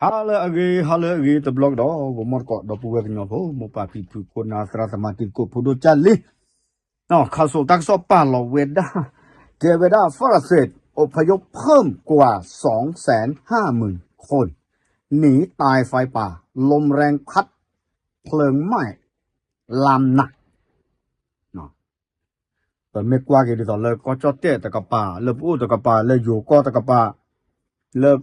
ဟါလၢအဂ့ၤ ဟါလၢအဂ့ၤ တဘျီကဒီး ဂီၤမီၢ်တကိး ဒီပုၢ်ဝဲၢ်ကညီဖိ မိၢ်ပၢ်ဖံဖု ဖိနၢ်သရၣ်သမါ တံၤသကိး ဖိဒိၣ်ကၢ်လံ ခးစိာ်တၢ်ကစီၣ်ပာ်လီၤဝဲဒၣ် တဲဝဲဒၣ် ฝรั่งเศสอพยพเพิ่มกว่าสองแสนห้าหมื่นคน หนีตายไฟป่า ลมแรงพัดเพลิงไหม้ลามหนัก ပမ့ၢ်ကွၢ်က့ၤဒ်သိးလၢကီၢ်ကၠီၣ်တဲၣ်တကပၤ လၢပအိၣ်တကပၤ လၢယိၤကီၢ်တကပၤ လၢ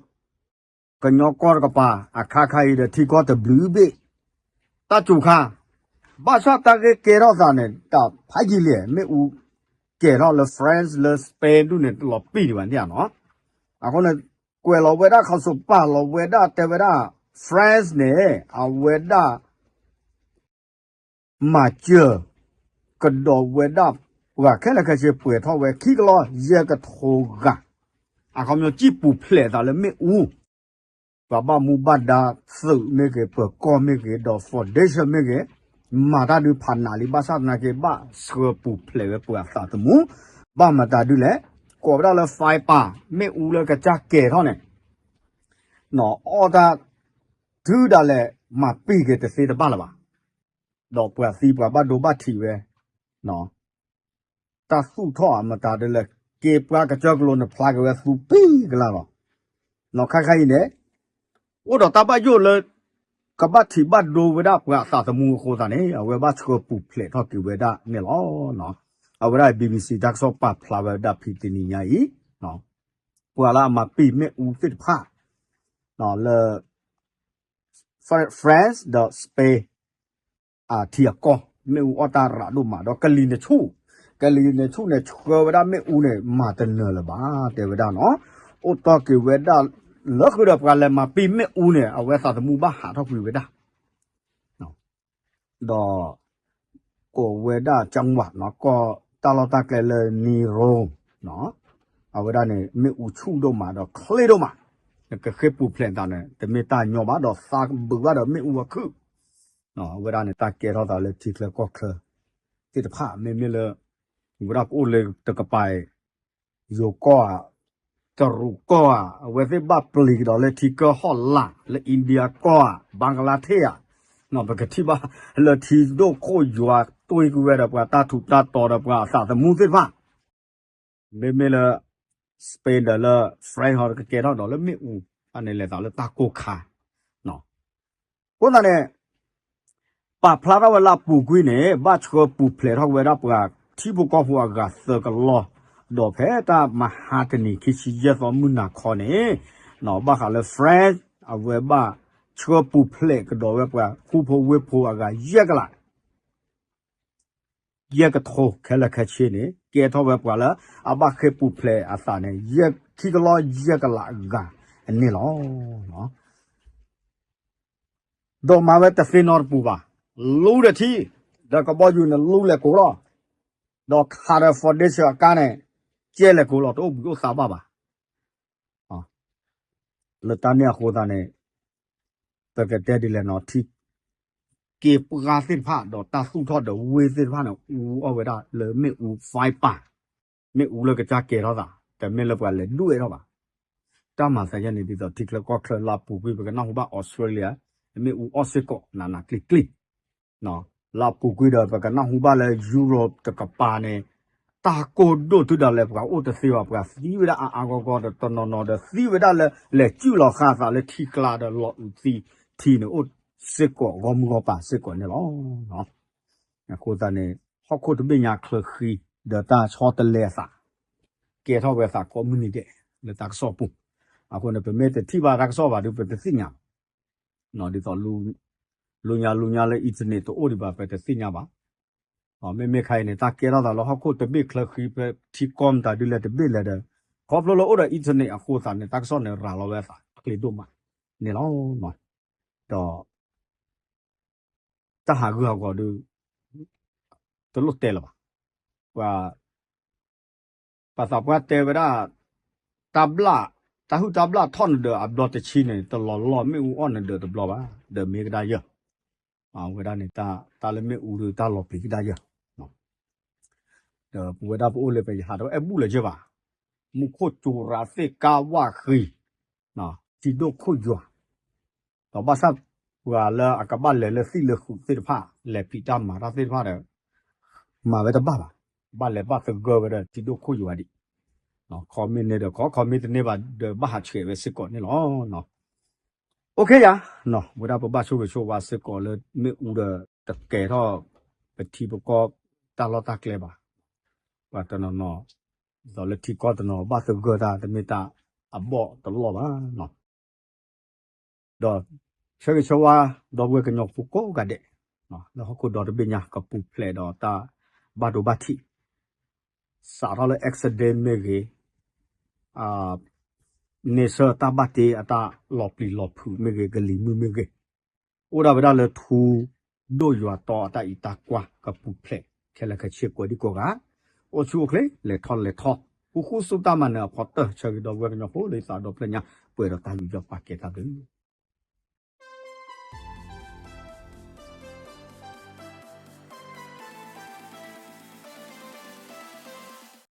ကညီကီၢ်တကပၤ အခါခါအံၤဒီးထံကီၢ်တဘျုးဘ့ၣ် တၢ်စူၤခါ ဘၣ်ဆၣ်တၢ်ဂ့ၢ်ကဲထီၣ်သးန့ၣ် တၢ်ဖးယံာ်လံ မ့ၣ်အူကဲၤထီၣ်လၢ France လၢ Spain ဒူၣ်န့ၣ် တလီၤပံာ်ဒံးဘၣ်န့ၣ်နီၤ အဃိန့ၣ် ကွဲးလီၤဝဲဒၣ်ခးစိာ်ပာ်လီၤဝဲဒၣ်တဲဝဲဒၣ် France န့ၣ် အဝဲဒၣ် မၤစၢၤ ကဒီးဝဲဒၣ် ပှၤခဲလၢာ်ခဲဆ့ပှဲၤထီၣ်ဝဲ ခံကလီယဲၢ်ကထိဂၤ အခီပညီစံၣ်ပူၤဖျဲးသးလၢမ့ၣ်အူ ပှၤဘၣ်မူဘၣ်ဒါသုးမ့ၢ်ဂ့ၤ ပၢၤကီၢ်မ့ၢ်ဂ့ၤ ဒီး foundation မ့ၢ်ဂ့ၤ မၤတၢ်ဒုးဖးနးလံ ဘၣ်ဆၣ်သနာ်က့ ဘၣ်ဆှၢပူၤဖျဲးဝဲပှၤအသးသမူ ဘၣ်မတၤဒုလဲၣ် ကိးဝဲဒၣ်လၢ fire ပၢ် မ့ၣ်အူလၢကစၢ်ကဲၤထီၣ်န့ၣ် အီၣ်တၢ် ထုဒၣ်လဲာ် မၤပံာ်က့ၤတသ့တဘၣ်လၢၤဘၣ် ဒီးပှၤသံပှၤဘၣ်ဒိဘၣ်ထံးဝဲ တၢ်သူၣ်ထီၣ်အမတၤဒ်လဲၣ် က့ၤပှၤကစၢၢ်ကလိၤန့ၣ် ဖျါက့ၤဝဲသူပံကလါလီၤ. နီၢ်ခါခါအံၤန့ၣ် အိၣ်ဒီးတၢ်ဘၣ်ယိၣ်လၢ ကဘၣ်ထံးဘၣ်ဒိဝဲဒၣ်ပှၤအသးသမူအဃိသတးန့ၣ် အဝဲဘၣ်ဆှၢပူၤဖျဲးထီၣ်က့ၤဝဲဒၣ်န့ၣ်လီၤ. အဝဲဒၣ် BBC တၢ်ကစီၣ်ပာ်ဖျါဝဲဒၣ်ဖဲတနံၤညါအံၤ ပှၤလၢအမၤပံာ်မ့ၣ်အူသ့ၣ်တဖၣ် လၢ France ဒီး Spain အထံအကီၢ် မ့ၣ်အူအီၣ်တၢ်ရးဒိၣ်မးဒီး ကလံၤနဆူၣ် ကလံၤနဆူၣ်န့ၣ် ဆှၢဝဲဒၣ်မ့ၣ်အူန့ၣ် မၤတနၢၤလၢၤဘၣ် တဲဝဲဒၣ်နီၤ အိၣ်တီၢ်က့ၤဝဲဒၣ် လၢဃုာ်ဒီးပှၤလဲၤမၤပံာ်မ့ၣ်အူန့ၣ် အဝဲသးသမူဘၣ်ဟးထီၣ်ကွံာ်ဝဲဒၣ် ဒီး ကိးဝဲဒၣ် จังหวัด နီၤ ကီၢ်တၢ်လီၢ်တၢ်ကျဲလၢ Nioro နီၤ အဝဲဒၣ်န့ၣ် မ့ၣ်အူဆူၣ်ဒိၣ်မးဒီးချ့ဒိၣ်မး နကဃ့ပူၤဖျဲးသးန့ၣ် တမ့ၢ်တၢ်ညီဘၣ်ဒီးသးဘုးဘၣ်ဒီးမ့ၣ်အူအခုၣ် အဝဲဒၣ်န့ၣ် တၢ်ကဲထီၣ်သးလၢထံချၢကီၢ်ချၢသ့ၣ်တဖၣ် မ့မ့ၢ်လၢ ဝဲဒၣ်ပအိၣ်လၢတကပၤအံၤ ယိၤကီၢ်ဧါ တရူးကီၢ်ဧါ အဝဲသ့ၣ်ဘၣ်ပျံၤကဒီးလၢထံကီၢ်ဟီၣ်လာ် လၢ India ကီၢ်ဧါ ဘင်္ဂလားဒေ့ရှ် ဧါ ပကထံၣ်ဘၣ်လၢထံဒိၣ်ခိၣ်ယွၤတွံၢ်ကွံာ်ဝဲဒီးပှၤတၢ်ထူးတၢ်တီၤဒီးပှၤအသးသမူသ့ၣ်တဖၣ် မ့မ့ၢ်လၢ Spain ဒီးလၢ France ဟီကကဲထီၣ်ဒီးလၢမ့ၣ်အူ အန့ၣ်လဲၤသးလၢတၢ်ကိၢ်ခါ အဃိသတးန့ၣ် ပာ်ဖျါထီၣ်ဝဲလၢအပူၤကွံာ်န့ၣ် ဘၣ်ဆှၢပူၤဖျဲးထီၣ်ဝဲဒၣ်ပှၤထံဖိကီၢ်ဖိအဂၤသၢကလီၢ် ဒီးဖဲတၢ်မဟါတနံၤခံဆံယဲၢ်သီမုၢ်နၤခီန့ၣ် ဘၣ်ဃးလၢ France အဝဲဘၣ်ဆှၢပူၤဖျဲးကဒီးဝဲပှၤဃူဖိဝ့ၢ်ဖိအဂၤယဲၢ်ကလး ယဲၢ်ကထိခဲလၢာ်ခဲဆ့န့ၣ် ကဲထီၣ်ဝဲပှၤလၢ အဘၣ်ဃ့ပူၤဖျဲးအသးန့ၣ် ယဲၢ်ခံကလီၢ်ယဲၢ်ကလးအဂၤအန့ၣ်လီၤ. ဒီးမၤဝဲတသ့နီတပူၤဘၣ်. လူဒီးထံ ဒီးကဘီယူၤန့ၣ်လူလဲၤကိးလီၤ. ဒီးခးဒီး foundation အကါန့ၣ် ကဲလဲၤကိးလီၤ တအိၣ်ဘှံးအိၣ်သါဘၣ်ဘၣ်. လၢတၢ်န့ၣ်အဃိသတးန့ၣ် ပကတဲဒ်လဲၣ်နီၤ ထံက့ၤပှၢ်သ့ၣ်တဖၣ် ဒီးတၢ်သူၣ်ထီၣ်ဒီးဝ့ၢ်သ့ၣ်တဖၣ်န့ၣ် အူအီၣ်ဝဲဒၣ်လၢမ့ၣ်အူ fire ပၢ် မ့ၣ်အူလၢကစၢ်ကဲထီၣ်သး တမ့ၢ်လၢပှၤလဲၤဒွဲၣ်ထီၣ်ဘၣ်. တၢ်မၤသးယဲန့ၣ် ဒ်သိးထံချၢကီၢ်ချၢလၢအပူၤကွံာ် ပကနၢ်ဟူဘၣ် Australia မ့ၣ်အူအီၣ်စ့ၢ်ကီး နးနးကျံၤကျံၤ လၢအပူၤကွံာ်ဒီး ပကနၢ်ဟူဘၣ်လၢ Europe တကပၤန့ၣ် တၢ်ကိၢ်ဒိၣ်တုၤဒၣ်လဲာ် ပှၤအိၣ်တသ့ဘၣ် ပှၤသံဝဲဒၣ်အါအါဂီၢ်ဂီၢ်ဒီး တနီၤနီၤဒီးသံဝဲဒၣ်လၢ လဲၤစုၣ်လီၤဃာ်အသးလၢထံကျါဒီးလီၤအုးသံထံန့ၣ် အိၣ်စ့ၢ်ကီးဂီၢ်မုၢ်ဂီၢ်ပၤစ့ၢ်ကီးန့ၣ်လီၤ. အဃိသတးန့ၣ် ဟီၣ်ခိၣ်တဘ့ၣ်ညါချၢဃံ ဒီးတၢ်ဆီတလဲအသး ကဲထီၣ်ဝဲသးကိးမုၢ်နံၤဒဲး လၢတၢ်ကစီၣ်ပူၤ. အဃိန့ၣ် ပမ့ၢ်တထံၣ်ဘၣ်တၢ်ကစီၣ်ဘၣ်ဒီး ပတသ့ၣ်ညါဘၣ်. ဒ်သိး လူညါလူညါလၢ internet တအိၣ်ဒံးဘၣ် ပတသ့ၣ်ညါဘၣ်. မ့မ့ၢ်ခါအံၤန့ၣ် တၢ်ကဲထီၣ်သးလၢဟီၣ်ခိၣ်တဘ့ၣ်ချၢဃံ ပထံကီၢ်မတၤဒုလဲၣ်တဘ့ၣ်လဲၣ်ဒီး ခီဖျိလၢအိၣ်ဒီး internet အဃိသတးန့ၣ် တၢ်ကစီၣ်န့ၣ်ရၤလီၤဝဲအသးချ့ဒိၣ်မးန့ၣ်လီၤ. ဒီး တၢ်ဟးဂူာ်ဟးဂီၤဒီး တလိၣ်တဲလၢၤဘၣ်. ပှၤ ပှၤသးပှၢ်တဲဝဲဒၣ် တၢ်ဘျၣ် တၢ်ဟုၣ်တၢ်ဘျၣ်ထီၣ်နဒၢးအဘျီတဆံန့ၣ် တလီၤလီၢ်မ့ၣ်အူအီၣ်နဒၢးတဘျီဘၣ် ဒီးမ့ၢ်ကဒါယၢ် အဝဲဒၣ်န့ၣ် တၢ်လၢမ့ၣ်အူဒီးတၢ်လီၤပျံၤကဒါယၢ် ဒီးပဝဲဒၣ်ပအိၣ်လၢပယဟးတအဲၣ်ဘူၣ်လၢၤယဲၢ်ဘၣ်. မူခိၣ်ကၠိရၤသ့ၣ်ကါဝၣ်ဃံ ထံဒိၣ်ခိၣ်ယွၤ ဒီးဘၣ်ဆၣ် ပှၤလၢအကဘၣ်လဲၤလၢသံၣ်လၢဃုာ်သ့ၣ်တဖၣ် လဲၤဖံးတၢ်မၤတၢ်သ့ၣ်တဖၣ်ဒီး မၤဝဲတဘၣ်ဘၣ်, ဘၣ်လဲၤဘၣ်သဂၢၢ်ဝဲဒီးထံဒိၣ်ခိၣ်ယွၤဒံး, ခီမ့ၢ်န့ၢ်ဒီးခီ, ခီမ့ၢ်တန့ၢ်ဘၣ်ဒီးဘၣ်ဟးဆှဲးဝဲစ့ၢ်ကီးန့ၣ်လီၤ. OK ယၤ, ဝဲဒၣ်ပဘၣ်ဆိၣ်ဂ့ၤဆိၣ်ဝါစ့ၢ်ကီးလၢမ့ၣ်အူဒီးတကဲထီၣ် ပထံပကီၢ်တၢ်လီၢ်တၢ်ကျဲဘၣ်, ပှၤတနီၤနီၤ ဒီးလၢထံကီၢ်တနီၤဘၣ်သဂၢၢ်တၢ်တမ့ၢ်တၢ်အဘီၣ်တလီၢ်ဘၣ်. ဒီးဆၢဂ့ၤဆၢဝါ ဒီပုၢ်ဝဲၢ်ကညီဖိကိးဂၤဒဲး လၢဟီၣ်ခိၣ်ဒီတဘ့ၣ်ညါ ကပူၤဖျဲးဒီးတၢ်ဘၣ်ဒိဘၣ်ထံး စးထီၣ်လၢ accident မ့ၢ်ဂ့ၤ, န့ဆၢၣ်တၢ်ဘၣ်တ့အတၢ်လီၤပျံၤလီၤဖုးမ့ၢ်ဂ့ၤ, ကလံၤမုၢ်မ့ၢ်ဂ့ၤ, အိၣ်ဒၣ်ဝဲဒၣ်လၢထူဒိၣ်ယွၤတီအတၢ်အံးတၢ်ကွၢ် ကပူၤဖျဲးခဲလၢာ်ခဲဆ့ကိးဒံကိးဂၤ, အိၣ်ဆူၣ်အိၣ်ချ့ လဲၤထီၣ်လဲၤထီ, ဃူဃူဆူတၢ်မၤနၢၤအဖီတၢၢ်, ဆၢဂ့ၤဒီပုၢ်ဝဲၢ်ကညီဖိလၢသးဒီဖျၢၣ်ညါ ပှဲၤဒီးတၢ်ယူးယီၣ်ပာ်ကဲတၢ်ဘျုး